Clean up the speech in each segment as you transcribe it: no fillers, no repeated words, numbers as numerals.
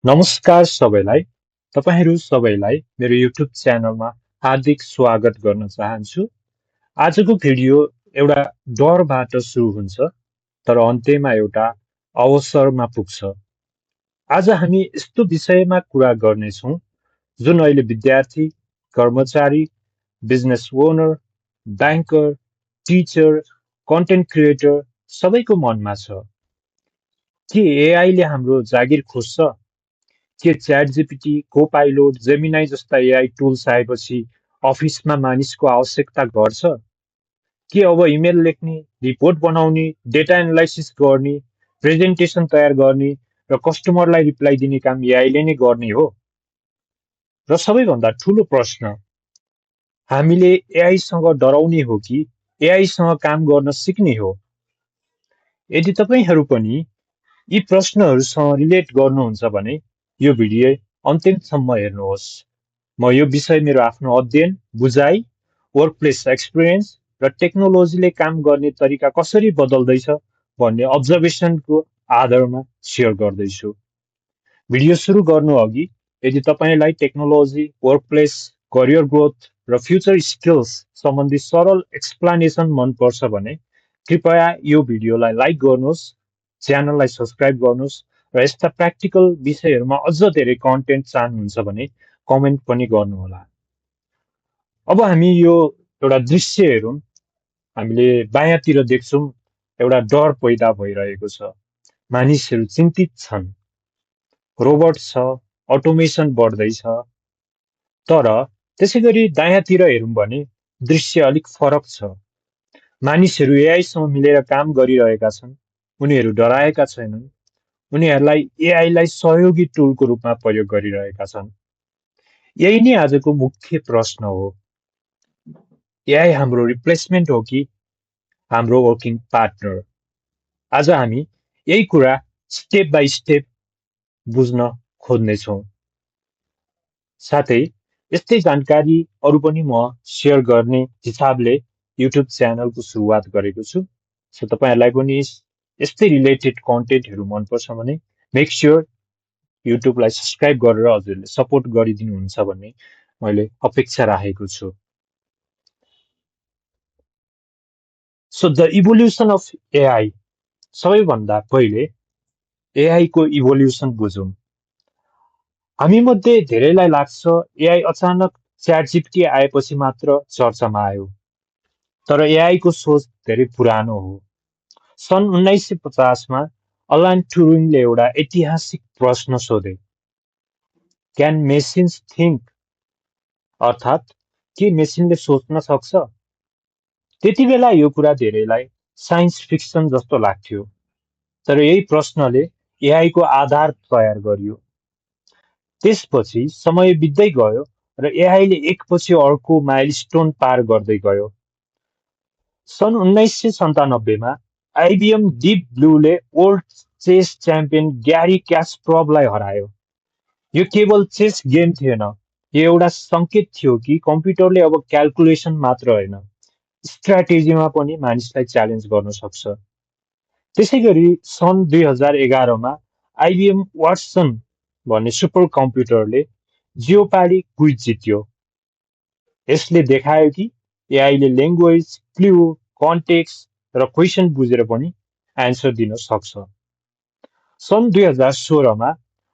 नमस्कार सबैलाई। तपाईहरू सबैलाई मेरो युट्युब च्यानलमा हार्दिक स्वागत गर्न चाहन्छु। आजको भिडियो एउटा डरबाट सुरु हुन्छ तर अन्त्यमा एउटा अवसरमा पुग्छ। आज हामी यस्तो विषयमा कुरा गर्नेछौँ जुन अहिले विद्यार्थी, कर्मचारी, business owner, banker, teacher, content creator सबैको मनमा छ। के एआईले हाम्रो जागिर खोज्छ? के च्याट जीपीटी, कोपाइलोट, जेमिनाई जस्ता एआई टुल्स आएपछि अफिसमा मानिसको आवश्यकता घट्छ? के अब इमेल लेख्ने, रिपोर्ट बनाउने, डेटा एनालाइसिस गर्ने, प्रेजेन्टेसन तयार गर्ने र कस्टमरलाई रिप्लाई दिने काम एआईले नै गर्ने हो? र सबैभन्दा ठूलो प्रश्न, हामीले एआईसँग डराउने हो कि एआईसँग काम गर्न सिक्ने हो? यदि तपाईहरू पनि यी प्रश्नहरूसँग रिलेट गर्नुहुन्छ भने यो भिडियो अन्तिमसम्म हेर्नुहोस्। म यो विषय मेरो आफ्नो अध्ययन, बुझाइ, वर्कप्लेस एक्सपिरियन्स र टेक्नोलोजीले काम गर्ने तरिका कसरी बदल्दैछ भन्ने अब्जर्भेसनको आधारमा सेयर गर्दैछु। भिडियो सुरु गर्नु अघि यदि तपाईलाई टेक्नोलोजी, वर्कप्लेस, करियर ग्रोथ र फ्युचर स्किल्स सम्बन्धी सरल एक्सप्लेनेसन मनपर्छ भने कृपया यो भिडियोलाई लाइक गर्नुहोस्, च्यानललाई सब्स्क्राइब गर्नुहोस् र यस्ता प्र्याक्टिकल विषयहरूमा अझ धेरै कन्टेन्ट चाहनुहुन्छ भने कमेन्ट पनि गर्नुहोला। अब हामी यो एउटा दृश्य हेरौँ। हामीले बायाँतिर देख्छौँ एउटा डर पैदा भइरहेको छ। मानिसहरू चिन्तित छन्। रोबोट छ, अटोमेसन बढ्दैछ। तर त्यसैगरी दायाँतिर हेरौँ भने दृश्य अलिक फरक छ। मानिसहरू एआईसँग मिलेर काम गरिरहेका छन्। उनीहरू डराएका छैनन्। उनीहरूलाई एआईलाई सहयोगी टुलको रूपमा प्रयोग गरिरहेका छन्। यही नै आजको मुख्य प्रश्न हो। एआई हाम्रो रिप्लेसमेन्ट हो कि हाम्रो वर्किङ पार्टनर? आज हामी यही कुरा स्टेप बाई स्टेप बुझ्न खोज्नेछौँ। साथै यस्तै जानकारी अरू पनि म सेयर गर्ने हिसाबले युट्युब च्यानलको सुरुवात गरेको छु। सो तपाईहरूलाई पनि यस्तै रिलेटेड कन्टेन्टहरू मनपर्छ भने मेक स्योर युट्युबलाई सब्स्क्राइब गरेर हजुरले सपोर्ट गरिदिनुहुन्छ भन्ने मैले अपेक्षा राखेको छु। So the evolution of AI. सबैभन्दा पहिले एआई को इभोल्युसन बुझौँ। हामी मध्ये धेरैलाई लाग्छ एआई अचानक च्याट जीपीटी आएपछि मात्र चर्चामा आयो। तर एआई को सोच धेरै पुरानो हो। सन् 1950 मा अलान ट्युरिङले एउटा ऐतिहासिक प्रश्न सोधे, क्यान मेसिन्स थिङ्क? अर्थात् के मेसिनले सोच्न सक्छ? त्यति बेला यो कुरा धेरैलाई साइन्स फिक्सन जस्तो लाग्थ्यो। तर यही प्रश्नले एआई को आधार तयार गर्यो। त्यसपछि समय बित्दै गयो र एआईले एकपछि अर्को माइलस्टोन पार गर्दै गयो। सन् 1997 मा आइबिएम डीप ब्लूले वर्ल्ड चेस च्याम्पियन ग्यारी क्यास्परभलाई हरायो। यो केवल चेस गेम थिएन, यो एउटा संकेत थियो कि कम्प्युटरले अब क्याल्कुलेसन मात्र होइन, स्ट्राटेजीमा पनि मानिसलाई च्यालेन्ज गर्न सक्छ। त्यसैगरी सन् 2011 मा आइबिएम वाटसन भन्ने सुपर कम्प्युटरले जियोपार्डी क्विज जित्यो। यसले देखायो कि एआईले ल्याङ्ग्वेज, क्लु, कन्टेक्स्ट र क्वेसन बुझेर पनि एन्सर दिन सक्छ। सन् 2016 मा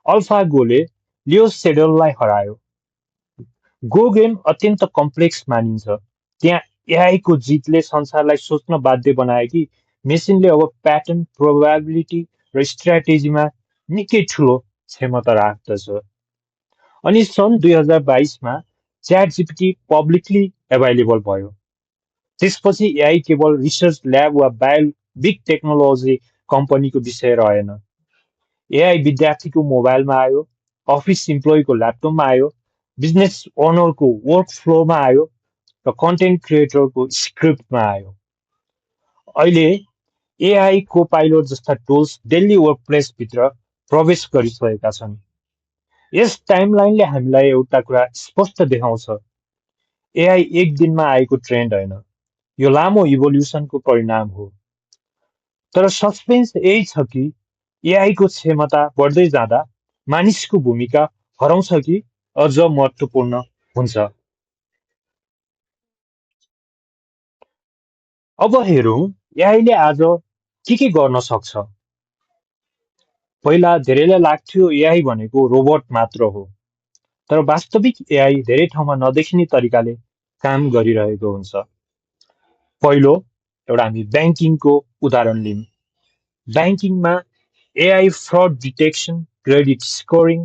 अल्फागोले लियो सेडललाई हरायो। गो गेम अत्यन्त कम्प्लेक्स मानिन्छ। त्यहाँ एआई को जितले संसारलाई सोच्न बाध्य बनायो कि मेसिनले अब प्याटर्न, प्रोबेबिलिटी र स्ट्राटेजीमा निकै ठुलो क्षमता राख्दछ। अनि सन् 2022 मा च्याट जीपीटी पब्लिकली एभाइलेबल भयो। त्यसपछि एआई केवल रिसर्च ल्याब वा बिग टेक्नोलोजी कम्पनीको विषय रहेन। एआई विद्यार्थीको मोबाइलमा आयो, अफिस इम्प्लोइको ल्यापटपमा आयो, बिजनेस ओनरको वर्क फ्लोमा आयो र कन्टेन्ट क्रिएटरको स्क्रिप्टमा आयो। अहिले एआई को पाइलोट जस्ता टुल्स डेली वर्कप्लेस भित्र प्रवेश गरिसकेका छन्। यस टाइमलाइनले हामीलाई एउटा कुरा स्पष्ट देखाउँछ, एआई एक दिनमा आएको ट्रेन्ड होइन, यो लामो इभोल्युसनको परिणाम हो। तर सस्पेन्स यही छ कि एआई को क्षमता बढ्दै जाँदा मानिसको भूमिका हराउँछ कि अझ महत्त्वपूर्ण हुन्छ? अब हेरौँ एआईले आज के गर्न सक्छ। पहिला धेरैलाई लाग्थ्यो एआई भनेको रोबोट मात्र हो, तर वास्तविक एआई धेरै ठाउँमा नदेखिने तरिकाले काम गरिरहेको हुन्छ। पहिलो एउटा हामी ब्याङ्किङको उदाहरण लिउँ। ब्याङ्किङमा AI fraud detection, credit scoring,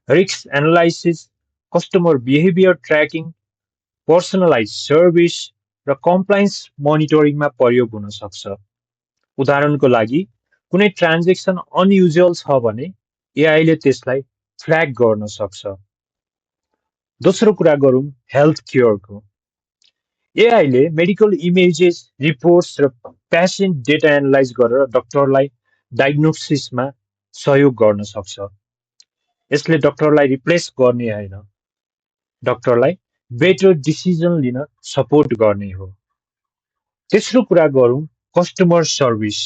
risk analysis, customer behaviour tracking, personalise service र कम्प्लायन्स मोनिटरिङमा प्रयोग हुन सक्छ। उदाहरणको लागि कुनै ट्रान्जेक्सन अनयुजुअल छ भने एआईले त्यसलाई फ्ल्याग गर्न सक्छ। दोस्रो कुरा गरौँ हेल्थ केयरको। एआईले मेडिकल इमेजेस, रिपोर्ट्स र पेसेन्ट डेटा एनालाइज गरेर डाक्टरलाई डायग्नोसिसमा सहयोग गर्न सक्छ। यसले डाक्टरलाई रिप्लेस गर्ने होइन, डाक्टरलाई बेटर डिसिजन लिन सपोर्ट गर्ने हो। तेस्रो कुरा गरौँ कस्टमर सर्भिस।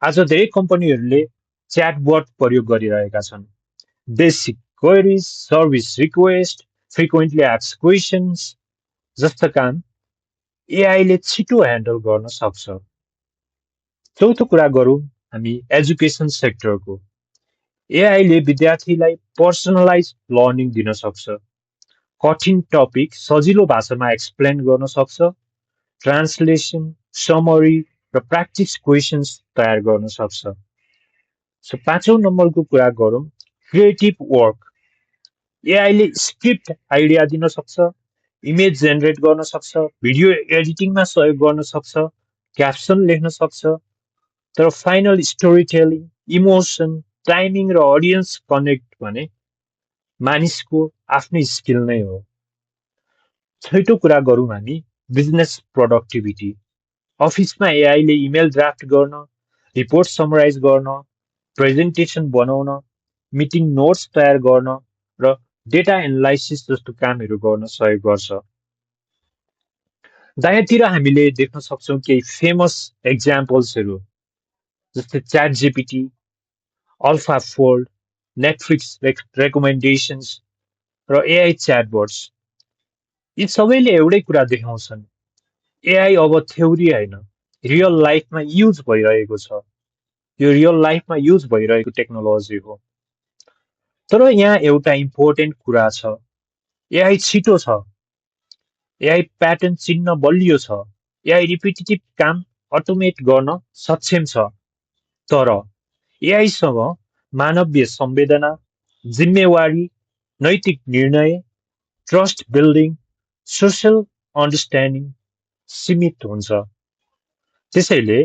आज धेरै कम्पनीहरूले च्याटबट प्रयोग गरिरहेका छन्। Basic queries, service request, frequently asked questions जस्ता काम एआईले छिटो ह्यान्डल गर्न सक्छ। चौथो कुरा गरौँ हामी एजुकेसन सेक्टरको। एआईले विद्यार्थीलाई पर्सनलाइज लर्निङ दिन सक्छ। कठिन टपिक सजिलो भाषामा एक्सप्लेन गर्न सक्छ। ट्रान्सलेसन, समरी र प्र्याक्टिस क्वेसन्स तयार गर्न सक्छ। सो पाँचौं नम्बरको कुरा गरौँ क्रिएटिभ वर्क। एआईले स्क्रिप्ट आइडिया दिन सक्छ, इमेज जेनेरेट गर्न सक्छ, भिडियो एडिटिङमा सहयोग गर्न सक्छ, क्याप्सन लेख्न सक्छ, तर final story telling, emotion, timing र अडियन्स कनेक्ट भने मानिसको आफ्नै स्किल नै हो। छैटौं कुरा गरौँ हामी बिजनेस प्रोडक्टिभिटी। अफिसमा एआईले इमेल ड्राफ्ट गर्न, रिपोर्ट समराइज गर्न, प्रेजेन्टेसन बनाउन, मिटिङ नोट्स तयार गर्न र डेटा एनालाइसिस जस्तो कामहरू गर्न सहयोग गर्छ। दायाँतिर हामीले देख्न सक्छौँ केही फेमस एक्जाम्पल्सहरू जस्तै chat GPT, alpha fold, Netflix recommendations र एआई च्याटबट्स। यी सबैले एउटै कुरा देखाउँछन्, एआई अब थ्योरी होइन, रियल लाइफमा युज भइरहेको छ। यो रियल लाइफमा युज भइरहेको टेक्नोलोजी हो। तर यहाँ एउटा इम्पोर्टेन्ट कुरा छ, एआई छिटो छ, एआई प्याटर्न चिन्न बलियो छ, एआई रिपिटेटिभ काम अटोमेट गर्न सक्षम छ। तर एआईसँग मानवीय संवेदना, जिम्मेवारी, नैतिक निर्णय, ट्रस्ट बिल्डिङ, सोसल अन्डरस्ट्यान्डिङ सीमित हुन्छ। त्यसैले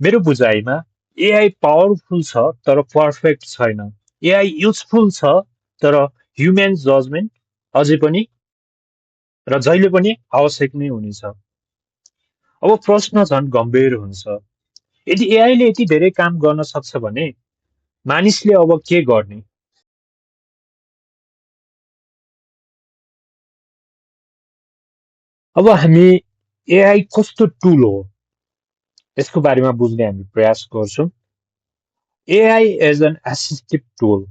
मेरो बुझाइमा एआई पावरफुल छ तर पर्फेक्ट छैन। एआई युजफुल छ तर ह्युमन जजमेन्ट अझै पनि र जहिले पनि आवश्यक नै हुनेछ। अब प्रश्न झन् गम्भीर हुन्छ, यदि एआईले यति धेरै काम गर्न सक्छ भने मानिसले अब के गर्ने? अब हामी एआई कस्तो टुल हो यसको बारेमा बुझ्ने हामी प्रयास गर्छौँ। AI as an assistive tool.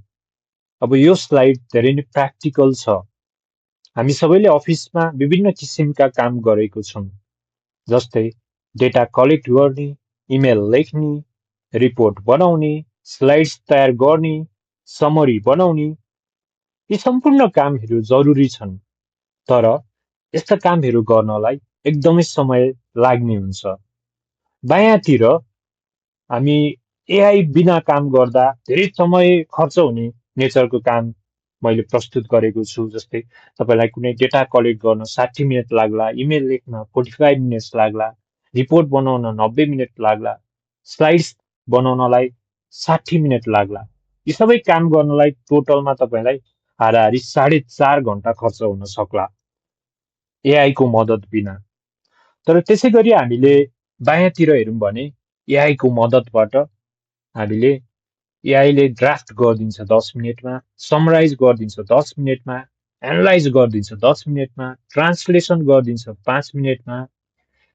अब यो स्लाइड धेरै नै प्र्याक्टिकल छ। हामी सबैले अफिसमा विभिन्न किसिमका काम गरेको छौँ, जस्तै डेटा कलेक्ट गर्ने, इमेल लेख्ने, रिपोर्ट बनाउने, स्लाइड्स तयार गर्ने, समरी बनाउने। यी सम्पूर्ण कामहरू जरुरी छन्, तर यस्ता कामहरू गर्नलाई एकदमै समय लाग्ने हुन्छ। बायाँतिर हामी एआई बिना काम गर्दा धेरै समय खर्च हुने नेचरको काम मैले प्रस्तुत गरेको छु। जस्तै तपाईँलाई कुनै डेटा कलेक्ट गर्न 60 मिनट लाग्ला, इमेल लेख्न 45 मिनट्स लाग्ला, रिपोर्ट बनाउन 90 मिनट लाग्ला, स्लाइड्स बनाउनलाई 60 मिनट लाग्ला। यी सबै काम गर्नलाई टोटलमा तपाईँलाई हाराहारी 4.5 घण्टा खर्च हुन सक्ला एआई को मद्दत बिना। तर त्यसै गरी हामीले बायाँतिर हेरौँ भने एआई को मद्दतबाट हामीले एआईले ड्राफ्ट गरिदिन्छ 10 मिनटमा, समराइज गरिदिन्छ 10 मिनटमा, एनालाइज गरिदिन्छ 10 मिनटमा, ट्रान्सलेसन गरिदिन्छ 5 मिनटमा,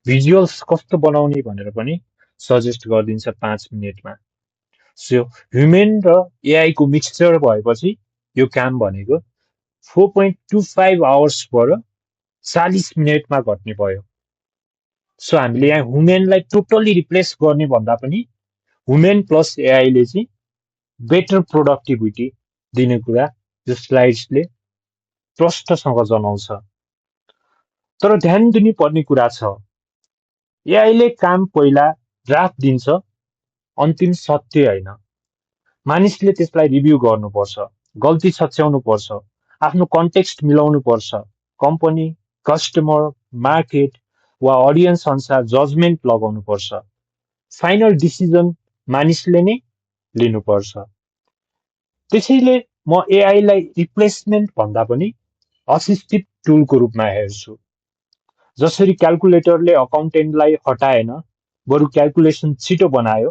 भिजुअल्स कस्तो बनाउने भनेर पनि सजेस्ट गरिदिन्छ 5 मिनटमा। सो ह्युमन र एआई को मिक्सचर भएपछि यो काम भनेको 4.25 आवर्सबाट 40 मिनटमा घट्ने भयो। सो हामीले यहाँ ह्युमनलाई टोटल्ली रिप्लेस गर्ने भन्दा पनि ह्युमन प्लस एआईले चाहिँ बेटर प्रोडक्टिभिटी दिने कुरा यो स्लाइड्सले प्रष्टसँग जनाउँछ। तर ध्यान दिनुपर्ने कुरा छ, एआईले काम पहिला ड्राफ्ट दिन्छ, अन्तिम सत्य होइन। मानिसले त्यसलाई रिभ्यू गर्नुपर्छ, गल्ती सच्याउनुपर्छ, आफ्नो कन्टेक्स्ट मिलाउनुपर्छ, कम्पनी, कस्टमर, मार्केट वा अडियन्स अनुसार जजमेन्ट लगाउनुपर्छ। फाइनल डिसिजन मानिसले नै लिनुपर्छ। त्यसैले म एआईलाई रिप्लेसमेन्ट भन्दा पनि असिस्टिभ टुलको रूपमा हेर्छु। जसरी क्याल्कुलेटरले अकाउन्टेन्टलाई हटाएन, बरु क्याल्कुलेसन छिटो बनायो,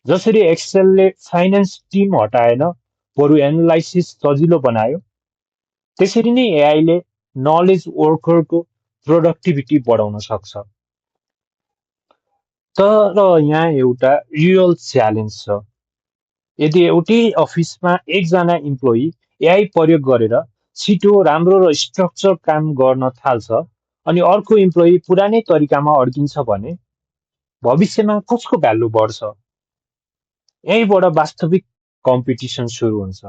जसरी एक्सेलले फाइनान्स टिम हटाएन, बरु एनालाइसिस सजिलो बनायो, त्यसरी नै एआईले नलेज वर्करको प्रोडक्टिभिटी बढाउन सक्छ। तर यहाँ एउटा रियल च्यालेन्ज छ। यदि एउटै अफिसमा एकजना इम्प्लोइ एआई प्रयोग गरेर छिटो, राम्रो र स्ट्रक्चर काम गर्न थाल्छ अनि अर्को इम्प्लोइ पुरानै तरिकामा अड्किन्छ भने भविष्यमा कसको भ्यालु बढ्छ? यहीँबाट वास्तविक कम्पिटिसन सुरु हुन्छ।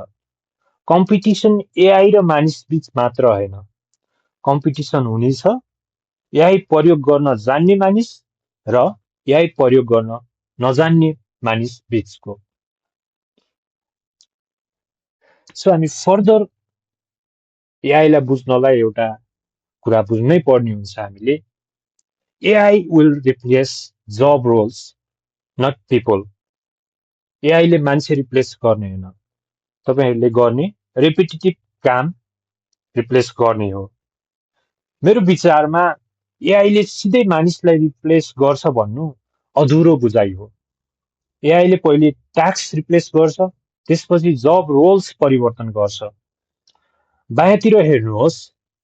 कम्पिटिसन एआई र मानिस बीच मात्र होइन, कम्पिटिसन हुनेछ एआई प्रयोग गर्न जान्ने मानिस र एआई प्रयोग गर्न नजान्ने मानिस बीचको। सो हामी फर्दर एआईलाई बुझ्नलाई एउटा कुरा बुझ्नै पर्ने हुन्छ हामीले। AI will replace job roles, not people. एआईले मान्छे रिप्लेस गर्ने होइन, तपाईहरूले गर्ने रेपिटेटिभ काम रिप्लेस गर्ने हो। मेरो विचारमा एआईले सिधै मानिसलाई रिप्लेस गर्छ भन्नु अधुरो बुझाइ हो। एआईले पहिले टास्क रिप्लेस गर्छ, त्यसपछि जब रोल्स परिवर्तन गर्छ। बायाँतिर हेर्नुहोस्,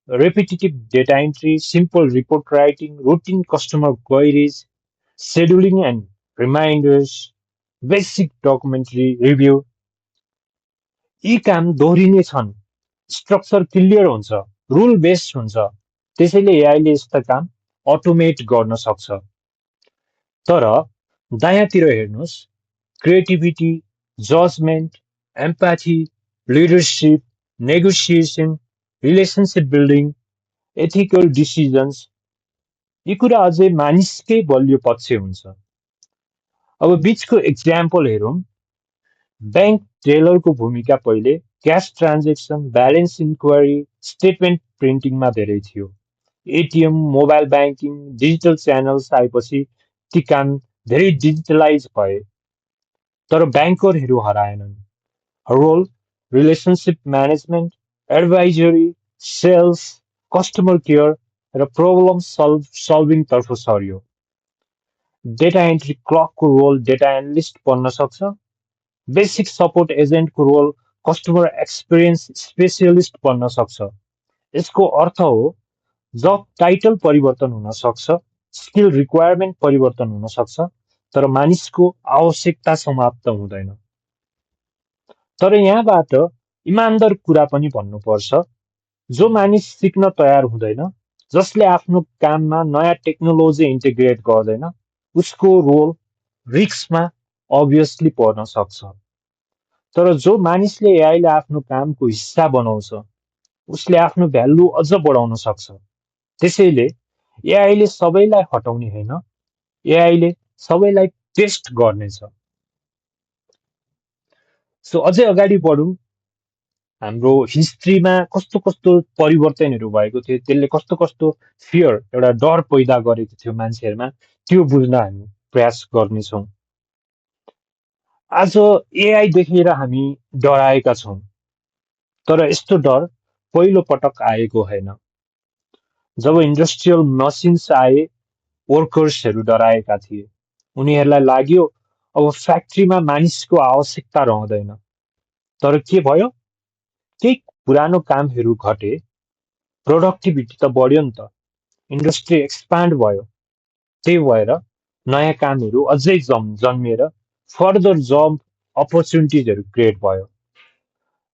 repetitive data entry, simple report writing, routine customer queries, scheduling and reminders, basic documentary review, यी काम दोहोरिने छन्। स्ट्रक्चर क्लियर हुन्छ, रुल बेस्ड हुन्छ, त्यसैले एआईले यस्ता काम अटोमेट गर्न सक्छ। तर दायाँतिर हेर्नुहोस्, creativity, judgement, empathy, leadership, negotiation, relationship building, ethical decisions, यी कुरा अझै मानिसकै बलियो पक्ष हुन्छ। अब बीचको एक्जाम्पल हेरौँ। बैंक टेलरको भूमिका पहिले cash transaction, balance enquiry, statement प्रिन्टिङमा धेरै थियो। ATM, mobile banking, digital channels आएपछि ती काम धेरै डिजिटलाइज भए। तर ब्याङ्करहरू हराएनन्। Role relationship management, advisory, sales, customer care र प्रब्लम सल्भिङ तर्फ सर्यो। डेटा एन्ट्री क्लर्कको रोल डेटा एनालिस्ट बन्न सक्छ। बेसिक सपोर्ट एजेन्टको रोल कस्टमर एक्सपिरियन्स स्पेसियलिस्ट बन्न सक्छ। यसको अर्थ हो जब टाइटल परिवर्तन हुन सक्छ, स्किल रिक्वायरमेन्ट परिवर्तन हुन सक्छ, तर मानिसको आवश्यकता समाप्त हुँदैन। तर यहाँबाट इमानदार कुरा पनि भन्नुपर्छ, जो मानिस सिक्न तयार हुँदैन, जसले आफ्नो काममा नयाँ टेक्नोलोजी इन्टिग्रेट गर्दैन, उसको रोल रिस्कमा अभियसली पर्न सक्छ। तर जो मानिसले एआईलाई आफ्नो कामको हिस्सा बनाउँछ, उसले आफ्नो भ्यालु अझ बढाउन सक्छ। त्यसैले एआईले सबैलाई हटाउने होइन, एआईले सबैलाई टेस्ट गर्नेछ। सो अझै अगाडि बढौँ। हाम्रो हिस्ट्रीमा कस्तो कस्तो परिवर्तनहरू भएको थियो, त्यसले कस्तो कस्तो फियर, एउटा डर पैदा गरेको थियो मान्छेहरूमा, त्यो बुझ्न हामी प्रयास गर्नेछौँ। आज एआई देखेर हामी डराएका छौँ, तर यस्तो डर पहिलो पटक आएको होइन। जब इन्डस्ट्रियल मसिन्स आए, वर्कर्सहरू डराएका थिए। उनीहरूलाई लाग्यो अब फ्याक्ट्रीमा मानिसको आवश्यकता रहँदैन। तर के भयो? केही पुरानो कामहरू घटे, प्रोडक्टिभिटी त बढ्यो नि त, इन्डस्ट्री एक्सपान्ड भयो। त्यही भएर नयाँ कामहरू अझै जन्मिएर फर्दर जब अपर्च्युनिटिजहरू क्रिएट भयो।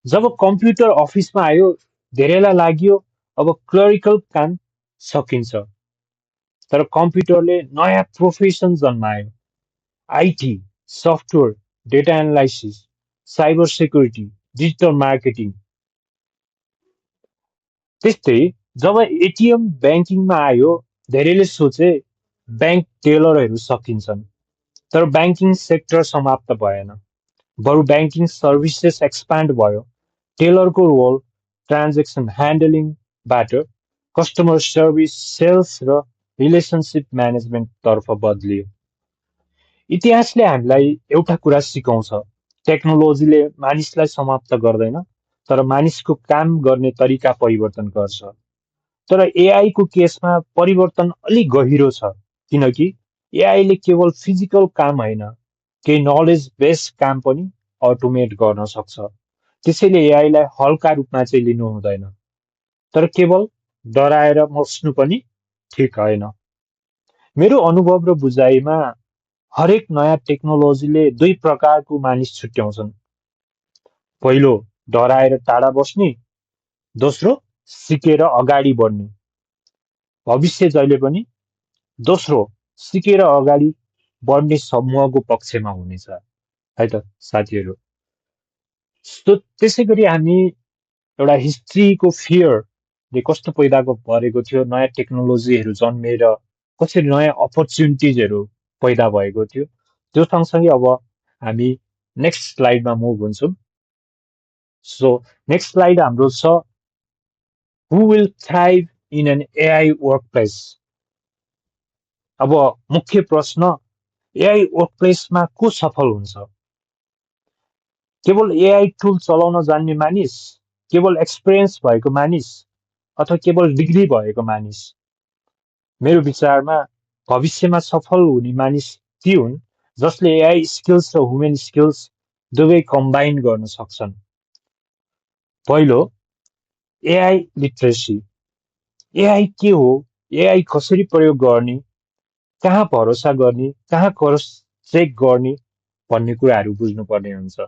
जब कम्प्युटर अफिसमा आयो धेरैलाई लाग्यो अब क्लरिकल काम सकिन्छ, तर कम्प्युटरले नयाँ प्रोफेसन जन्मायो। IT, software, data analysis, cyber security, digital marketing. त्यस्तै जब एटिएम ब्याङ्किङमा आयो धेरैले सोचे ब्याङ्क टेलरहरू सकिन्छन्, तर ब्याङ्किङ सेक्टर समाप्त भएन। बरु ब्याङ्किङ सर्भिसेस एक्सपान्ड भयो। टेलरको रोल ट्रान्जेक्सन ह्यान्डलिङबाट कस्टमर सर्भिस, सेल्स र रिलेसनसिप म्यानेजमेन्ट तर्फ बदलियो। इतिहासले हामीलाई एउटा कुरा सिकाउँछ, टेक्नोलोजीले मानिसलाई समाप्त गर्दैन, तर मानिसको काम गर्ने तरिका परिवर्तन गर्छ। तर एआई को केसमा परिवर्तन अलि गहिरो छ, किनकि एआईले केवल फिजिकल काम होइन, केही नलेज बेस्ड काम पनि अटोमेट गर्न सक्छ। त्यसैले एआईलाई हल्का रूपमा चाहिँ लिनु हुँदैन, तर केवल डराएर बस्नु पनि ठिक होइन। मेरो अनुभव र बुझाइमा हरेक नयाँ टेक्नोलोजीले दुई प्रकारको मानिस छुट्याउँछन्। पहिलो डराएर टाढा बस्ने, दोस्रो सिकेर अगाडि बढ्ने। भविष्य जहिले पनि दोस्रो सिकेर अगाडि बढ्ने समूहको पक्षमा हुनेछ, है त साथीहरू। त्यसै गरी हामी एउटा हिस्ट्रीको फियरले कस्तो पैदा गरेको थियो, नयाँ टेक्नोलोजीहरू जन्मेर कसरी नयाँ अपर्च्युनिटिजहरू पैदा भएको थियो, त्यो सँगसँगै अब हामी नेक्स्ट स्लाइडमा मुभ हुन्छौँ। सो नेक्स्ट स्लाइड हाम्रो छ, who will thrive in an AI workplace. अब मुख्य प्रश्न, एआई वर्क प्लेसमा को सफल हुन्छ? केवल एआई टुल चलाउन जान्ने मानिस, केवल एक्सपिरियन्स भएको मानिस, अथवा केवल डिग्री भएको मानिस? मेरो विचारमा भविष्यमा सफल हुने मानिस ती हुन् जसले एआई स्किल्स र ह्युमन स्किल्स दुवै कम्बाइन गर्न सक्छन्। पहिलो, एआई लिटरेसी। एआई के हो, एआई कसरी प्रयोग गर्ने, कहाँ भरोसा गर्ने, कहाँ क्रस चेक गर्ने भन्ने कुराहरू बुझ्नुपर्ने हुन्छ।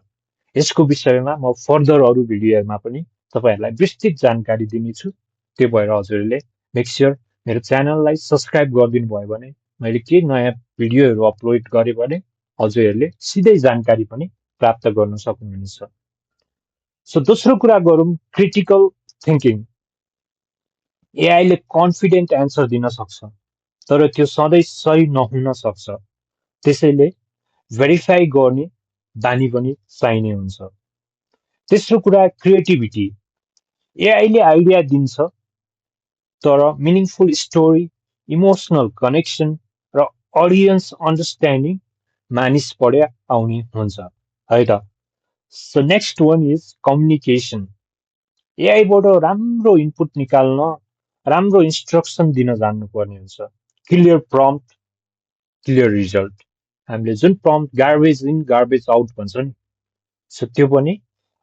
यसको विषयमा म फर्दर अरू भिडियोहरूमा पनि तपाईहरूलाई विस्तृत जानकारी दिनेछु। त्यो भएर हजुरहरूले मेक स्योर मेरो च्यानललाई सब्सक्राइब गरिदिनु भयो भने मैले के नयाँ भिडियोहरू अपलोड गरेँ भने हजुरहरूले सिधै जानकारी पनि प्राप्त गर्न सक्नुहुनेछ। सो दोस्रो कुरा गरौँ, क्रिटिकल थिङ्किङ। एआईले कन्फिडेन्ट एन्सर दिन सक्छ, तर त्यो सधैँ सही नहुन सक्छ। त्यसैले भेरिफाई गर्ने बानी पनि चाहिने हुन्छ। तेस्रो कुरा, क्रिएटिभिटी। एआईले आइडिया दिन्छ, तर मिनिङफुल स्टोरी, इमोसनल कनेक्सन र अडियन्स अन्डरस्ट्यान्डिङ मानिस पढे आउने हुन्छ, है त। So next one is communication. एआईबाट राम्रो इनपुट निकाल्न राम्रो इन्स्ट्रक्सन दिन जान्नुपर्ने हुन्छ। Clear prompt, clear result. हामीले जुन prompt garbage in garbage out भन्छ नि, सो त्यो पनि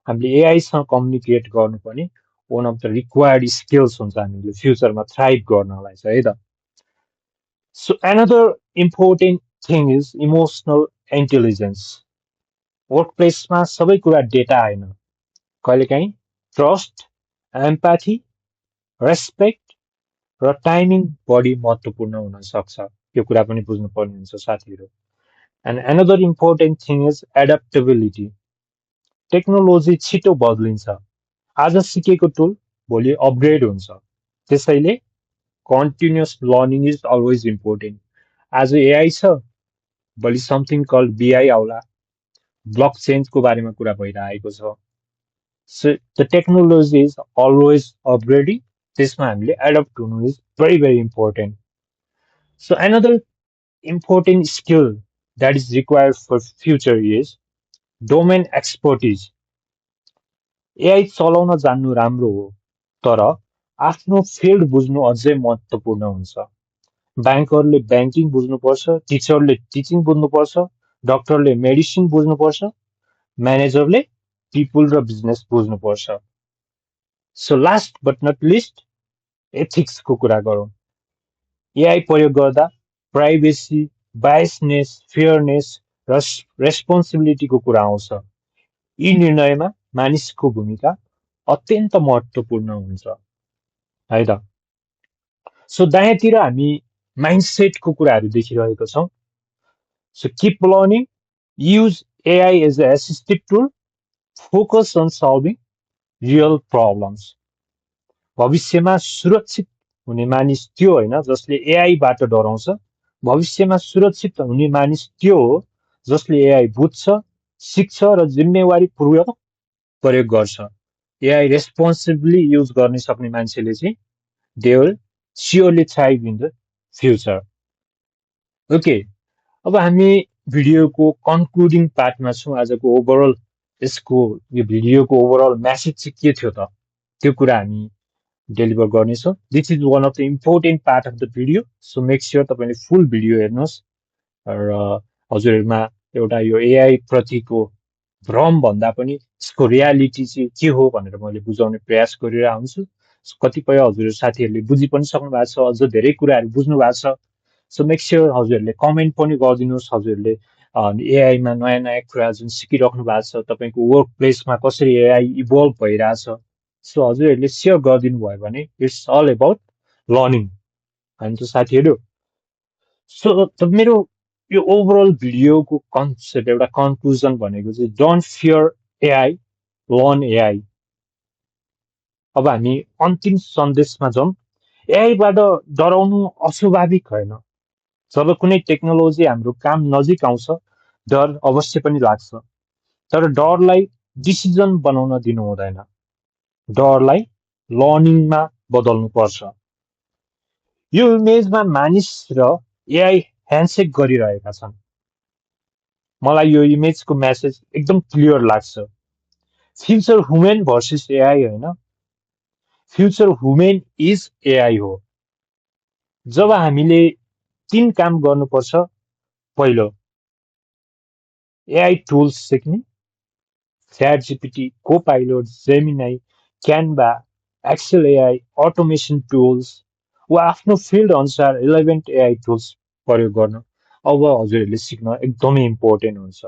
हामीले एआईसँग कम्युनिकेट गर्नु पनि one of the required skills हुन्छ हामीले फ्युचरमा थ्राइभ गर्नलाई चाहिँ, है त। So another important thing is emotional intelligence. वर्क प्लेसमा सबै कुरा डेटा होइन, कहिलेकाहीँ ट्रस्ट, एम्प्याथी, रेस्पेक्ट र टाइमिङ बढी महत्त्वपूर्ण हुन सक्छ। यो कुरा पनि बुझ्नुपर्ने हुन्छ साथीहरू। And another important thing is adaptability. Technology छिटो बदलिन्छ। आज सिकेको टुल भोलि अपग्रेड हुन्छ। त्यसैले continuous learning is always important. आज एआई छ, भोलि समथिङ कल्ड बिआई आउला, ब्लक चेन्जको बारेमा कुरा भइरहेको छ। So the technology is always upgrading. त्यसमा हामीले एडप्ट हुनु is very very important. So another important skill that is required for future is domain expertise. AI चलाउन जान्नु राम्रो हो, तर आफ्नो फिल्ड बुझ्नु अझै महत्त्वपूर्ण हुन्छ। ब्याङ्करले ब्याङ्किङ बुझ्नुपर्छ, टिचरले टिचिङ बुझ्नुपर्छ, डक्टरले मेडिसिन बुझ्नुपर्छ, म्यानेजरले पिपुल र बिजनेस बुझ्नुपर्छ। So last but not least, एथिक्सको कुरा गरौँ। एआई प्रयोग गर्दा प्राइभेसी, बायसनेस, फेयरनेस र रेस्पोन्सिबिलिटीको कुरा आउँछ, यी निर्णयमा मानिसको भूमिका अत्यन्त महत्त्वपूर्ण हुन्छ है त। सो दायाँतिर हामी माइन्डसेटको कुराहरू देखिरहेको छौँ। So keep learning, use AI as an assistive tool, focus on solving real problems. भविष्यमा सुरक्षित हुने मानिस त्यो होइन जसले एआईबाट डराउँछ। भविष्यमा सुरक्षित हुने मानिस त्यो हो जसले एआई बुझ्छ, सिक्छ र जिम्मेवारीपूर्वक प्रयोग गर्छ। एआई रेस्पोन्सिबली युज गर्न सक्ने मान्छेले चाहिँ they will surely thrive in the future. Okay, अब हामी भिडियोको कन्क्लुडिङ पार्टमा छौँ। आजको ओभरअल यसको यो भिडियोको ओभरअल मेसेज चाहिँ के थियो त, त्यो कुरा हामी डेलिभर गर्नेछौँ। This is one of the important part of the video. So make sure तपाईँले फुल भिडियो हेर्नुहोस् र हजुरहरूमा एउटा यो एआई प्रतिको भ्रम भन्दा पनि यसको रियालिटी चाहिँ के हो भनेर मैले बुझाउने प्रयास गरिरहेको हुन्छु। कतिपय हजुर साथीहरूले बुझि पनि सक्नु भएको छ, अझ धेरै कुराहरू बुझ्नु भएको छ। सो मेक स्योर हजुरहरूले कमेन्ट पनि गरिदिनुहोस्। हजुरहरूले एआईमा नयाँ नयाँ कुरा जुन सिकिराख्नु भएको छ, तपाईँको वर्क प्लेसमा कसरी एआई इभल्भ भइरहेछ, सो हजुरहरूले सेयर गरिदिनु भयो भने इट्स अल एबाउट लर्निङ होइन त साथीहरू। सो मेरो यो ओभरअल भिडियोको कन्सेप्ट एउटा कन्क्लुजन भनेको चाहिँ don't fear AI, learn AI. अब हामी अन्तिम सन्देशमा जाउँ। एआईबाट डराउनु अस्वाभाविक होइन। जब कुनै टेक्नोलोजी हाम्रो काम नजिक आउँछ डर अवश्य पनि लाग्छ, तर डरलाई डिसिजन बनाउन दिनु हुँदैन, डरलाई लर्निङमा बदल्नु पर्छ। यो इमेजमा मानिस र एआई ह्यान्डसेक गरिरहेका छन्। मलाई यो इमेजको मेसेज एकदम क्लियर लाग्छ। फ्युचर ह्युमन भर्सेस एआई होइन, फ्युचर ह्युमन इज एआई हो। जब हामीले 3 काम गर्नुपर्छ। पहिलो, एआई टुल्स सिक्ने, ChatGPT, Copilot, Gemini, Canva, Excel AI, automation tools वा आफ्नो फिल्ड अनुसार रिलेभेन्ट एआई टुल्स प्रयोग गर्न अब हजुरहरूले सिक्न एकदमै इम्पोर्टेन्ट हुन्छ।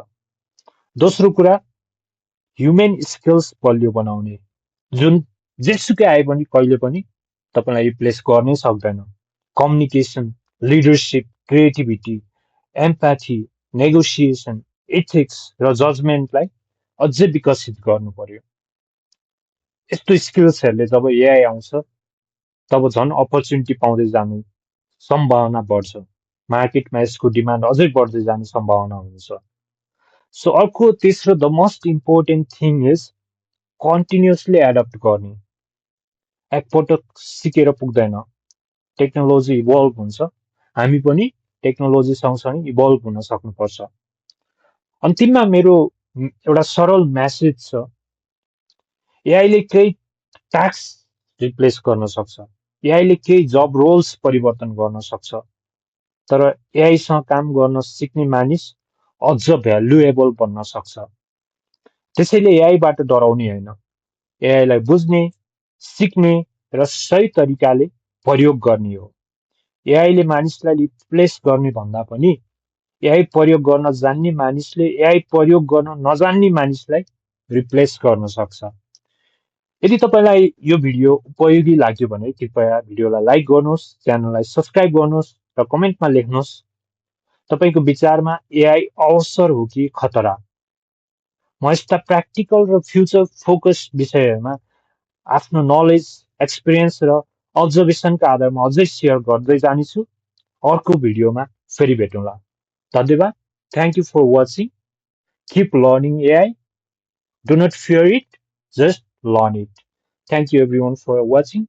दोस्रो कुरा, ह्युमन स्किल्स बलियो बनाउने, जुन जेसुकै आए पनि कहिले पनि तपाईँलाई रिप्लेस गर्नै सक्दैन। Communication, leadership, creativity, empathy, negotiation, ethics र जजमेन्टलाई अझै विकसित गर्नु पर्यो। यस्तो स्किल्सहरूले जब एआई आउँछ तब झन् अपर्च्युनिटी पाउँदै जानु सम्भावना बढ्छ। मार्केटमा यसको डिमान्ड अझै बढ्दै जाने सम्भावना हुन्छ। सो अर्को तेस्रो, the most important thing is continuously adapt गर्ने। एकपटक सिकेर पुग्दैन, टेक्नोलोजी इभल्भ हुन्छ, हामी पनि टेक्नोलोजी सँगसँगै इभल्भ हुन सक्नुपर्छ। अन्तिममा मेरो एउटा सरल मेसेज छ, एआईले केही टास्क रिप्लेस गर्न सक्छ, एआईले केही जब रोल्स परिवर्तन गर्न सक्छ, तर एआईसँग काम गर्न सिक्ने मानिस अझ भ्यालुएबल बन्न सक्छ। त्यसैले एआईबाट डराउने होइन, एआईलाई बुझ्ने, सिक्ने र सही तरिकाले प्रयोग गर्ने हो। एआईले मानिसलाई रिप्लेस गर्ने भन्दा पनि एआई प्रयोग गर्न जान्ने मानिसले एआई प्रयोग गर्न नजान्ने मानिसलाई रिप्लेस गर्न सक्छ। यदि तपाईँलाई यो भिडियो उपयोगी लाग्यो भने कृपया भिडियोलाई लाइक गर्नुहोस्, च्यानललाई सब्स्क्राइब गर्नुहोस् र कमेन्टमा लेख्नुहोस् तपाईँको विचारमा एआई अवसर हो कि खतरा। म यस्ता प्र्याक्टिकल र फ्युचर फोकस विषयहरूमा आफ्नो नलेज, एक्सपिरियन्स र अब्जर्भेसनका आधारमा अझै सेयर गर्दै जानेछु। अर्को भिडियोमा फेरि भेटौँला। धन्यवाद। Thank you for watching. Keep learning AI. Do not fear it, just learn it. Thank you everyone for watching.